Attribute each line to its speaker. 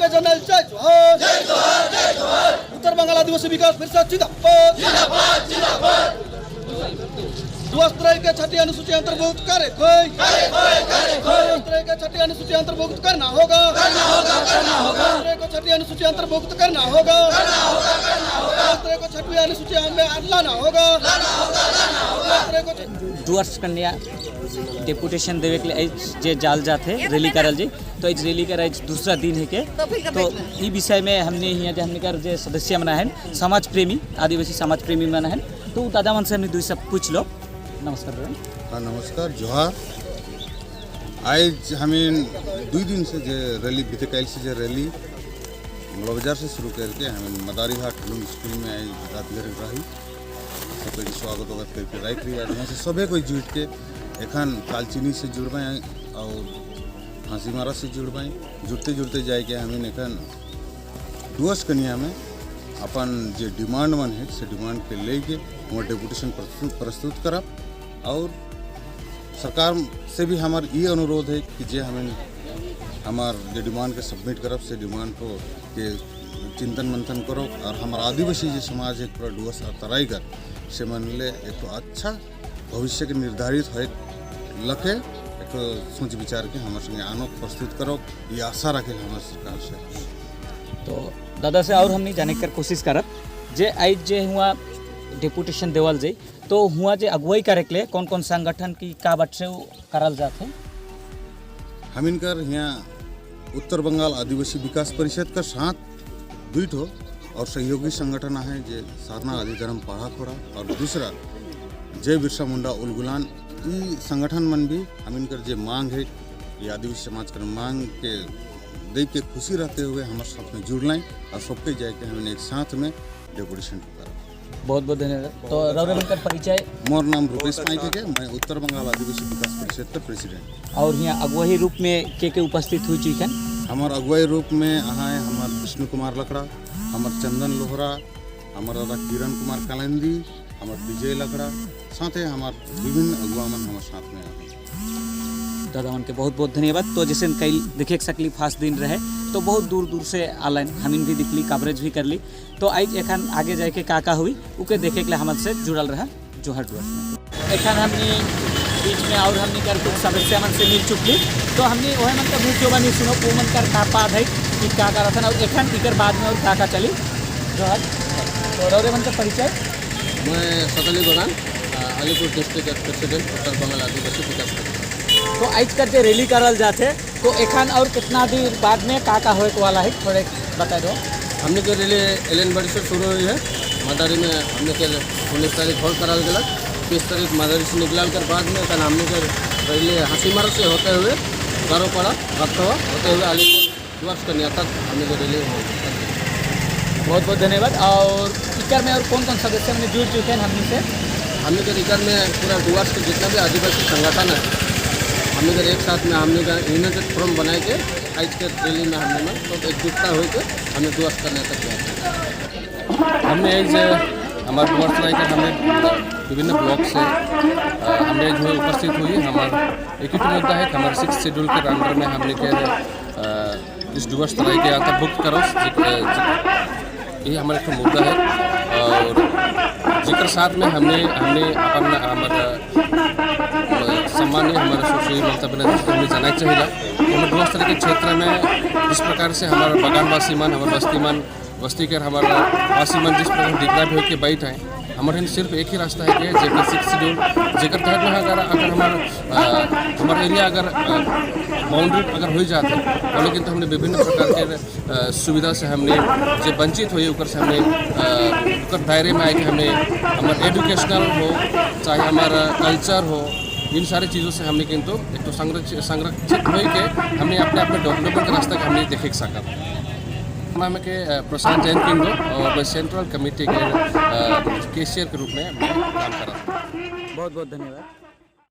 Speaker 1: के जनरल, जय जोहार, जय जोहार, जय जोहार। उत्तर बंगाल आदिवासी विकास परिषद जिंदाबाद, जिंदाबाद, जिंदाबाद। डुआर्स तराई के छठी अनुसूची अंतर्भुक्त करे कोई, करे कोई, करे कोई। डुआर्स तराई के छठी अनुसूची अंतर्भुक्त करना होगा, करना होगा, करना होगा। तराई को छठी अनुसूची अंतर्भुक्त करना होगा, करना होगा, करना होगा। डुआर्स तराई को छठी अनुसूची में लाना होगा, लाना होगा, लाना होगा। तराई को
Speaker 2: डुअर्स कन्या डेपुटेशन देवे के लिए जे जाल जाते रैली करल जी, तो इस रैली कर आज दूसरा दिन है के। तो ई विषय में हमने यहाँ जे हमने कर जे सदस्य मना है, समाज प्रेमी, आदिवासी समाज प्रेमी मना है, तो उ दादा मन से हमने दुई सब पूछ लो। नमस्कार दादा।
Speaker 3: हाँ, नमस्कार, जोहार। आज हमें 2 दिन से जे रैली बीते कल से जे रैली बाजार से शुरू करके हमें मदारीहाट हुलुंग स्कूल में आई, रात भर रही, सबके स्वागत वागत करके राख रही। आज यहाँ से सभे कोई जुट के एखन कालचीनी से जुड़बाएँ और हासीमारा से जुड़बाएँ, जुड़ते जुड़ते जाए के हमें एखन डुअर्स कनिया में अपन जे डिमांड मन है, से डिमांड के लेके वहाँ डेपुटेशन प्रस्तुत प्रस्तुत करब। और सरकार से भी हमार ये अनुरोध है कि जे हमें हमार जो डिमांड के सबमिट करब, से डिमांड को के चिंतन मंथन करो और हमारा आदिवासी जो समाज है पूरा डुअर्स और तराई कर से मन ले एक तो अच्छा भविष्य के निर्धारित है लखे एक तो सोच विचार के हमारे संगे आनो, प्रस्तुत करो, ये आशा रखे हमारे सरकार से।
Speaker 2: तो दादा से और हमने जाने कर कोशिश करब जे आज जे हुआ डेपुटेशन देवल जाई, तो हुआ जे अगुवाई करे के लिए कौन कौन संगठन की का बट से उ करल जाते?
Speaker 3: हम इनकर यहाँ उत्तर बंगाल आदिवासी विकास परिषद का साथ दुई ठो और सहयोगी संगठन है, जे सारना आदि धर्म पढ़ा खोड़ा और दूसरा जय बिरसा मुंडा उलगुलान। ई संगठन मन भी हम इनकर जे मांग है, ये आदिवासी समाज कर मांग के देख के खुशी रहते हुए हमारे साथ में जुड़ लाएँ और सबके जाए के हमने एक साथ में डेपुटेशन करा।
Speaker 2: बहुत बहुत धन्यवाद। तो रौरे कर परिचय?
Speaker 3: मोर नाम रुपेश माइके के, मैं उत्तर बंगाल आदिवासी विकास परिषद का प्रेसिडेंट।
Speaker 2: और यहाँ अगुवाई रूप में के उपस्थित हुई चुकन?
Speaker 3: हमार अगुवाई रूप में अहाँ हमार विष्णु कुमार लकड़ा, हमार चंदन लोहरा, हमार दादा किरण कुमार कालंदी, हमार विजय लकड़ा, साथे हमार विभिन्न अगुआ मन हमार साथ में आए।
Speaker 2: दादा मन के बहुत बहुत धन्यवाद। तो जैसे कई देखे सकली, फर्स्ट दिन रहे तो बहुत दूर दूर से आलन, हमिन भी दिखली, कवरेज भी कर ली। तो आज एखन आगे जाके का का हुई, उके देखे के लिए हमन से जुड़ल रहा। जोहर डुअर्स में। एखन हमनी बीच में और हमनी कर कुछ सदस्य मन से मिल चुकली, तो हमनी ओहे मन का मुँह बनी सुनो, वो मन कर का पाद है कि का का रथन और एखन इकर बाद में और का का चली। जोहर। तो रौरे मन का परिचय?
Speaker 4: मैं सदली गोदान, अलीपुर डिस्ट्रिक्ट प्रेसिडेंट, उत्तर बंगाल आदिवासी विकास परिषद।
Speaker 2: तो आज कर जे रैली करल जाते, तो एखन और कितना देर बाद में का का होए वाला है, थोड़े बता दो।
Speaker 4: हमने के रैली एलेनबाड़ी से शुरू हुई है। मदारी में हमने के 19 तारीख होल्ड कराल गया, 20 तारीख मदारी से निकलाल कर बाद में कल हमने के रैली हसीमारा से होते हुए गारोपाड़ा, रखवा होते हुए अलीपुर डुअर्स कन्या तक हमने के रैली हो।
Speaker 2: बहुत बहुत धन्यवाद। और इकर में और कौन कौन सदस्य हमने जुड़ चुके हैं हमनी से?
Speaker 4: हमने के इकर में पूरा डुअर्स के जितना भी आदिवासी संगठन है, हमने के एक साथ में हमने का यूनाइटेड फ्रंट बनाए के आज के रैली में हमने में सब एकजुटता होकर हमने डुअर्स करने तक गया।
Speaker 5: हमने एक जे हमारे डुअर्स तराई के हमने विभिन्न ब्लॉक से हमने जो है उपस्थित हुई। हमारा एक ही मुद्दा है कि हमारे सिक्स शेड्यूल के अंडर में हमने के इस डुअर्स तराई के अंतर्भुक्त करो, यही हमारा एक मुद्दा है। और जिक्र साथ में हमने हमने अपन हमारा सम्मानीय हमारे सुश्री ममता बनर्जी को हमने जाना चाहिए कि हमारे डुअर्स तराई के क्षेत्र में जिस प्रकार से हमारा बगानवासी मन, हमारे बस्ती मन, बस्ती के हमारा वासी मन जिस प्रकार डिप्राइव होकर बैठ है, हमारे यहाँ सिर्फ एक ही रास्ता है कि जेकर सिक्स शेड्यूल जेकर तहत में अगर अगर हमारा हमारा एरिया अगर बाउंड्री अगर हो जाते और लेकिन तो हमने विभिन्न प्रकार के सुविधा से हमने जो वंचित हुई, ऊपर से हमने ऊपर दायरे में आए कि हमने हमारा एजुकेशनल हो, चाहे हमारा कल्चर हो, इन सारी चीज़ों से हमने किंतु एक तो संरक्षित संरक्षित हो के हमने अपने आप में डेवलपमेंट के रास्ता के हमने देखे सका। नाम है के प्रशांत जैन किंगो और मैं सेंट्रल कमेटी के कैशियर के रूप में मैं काम कर रहा हूँ।
Speaker 2: बहुत बहुत धन्यवाद।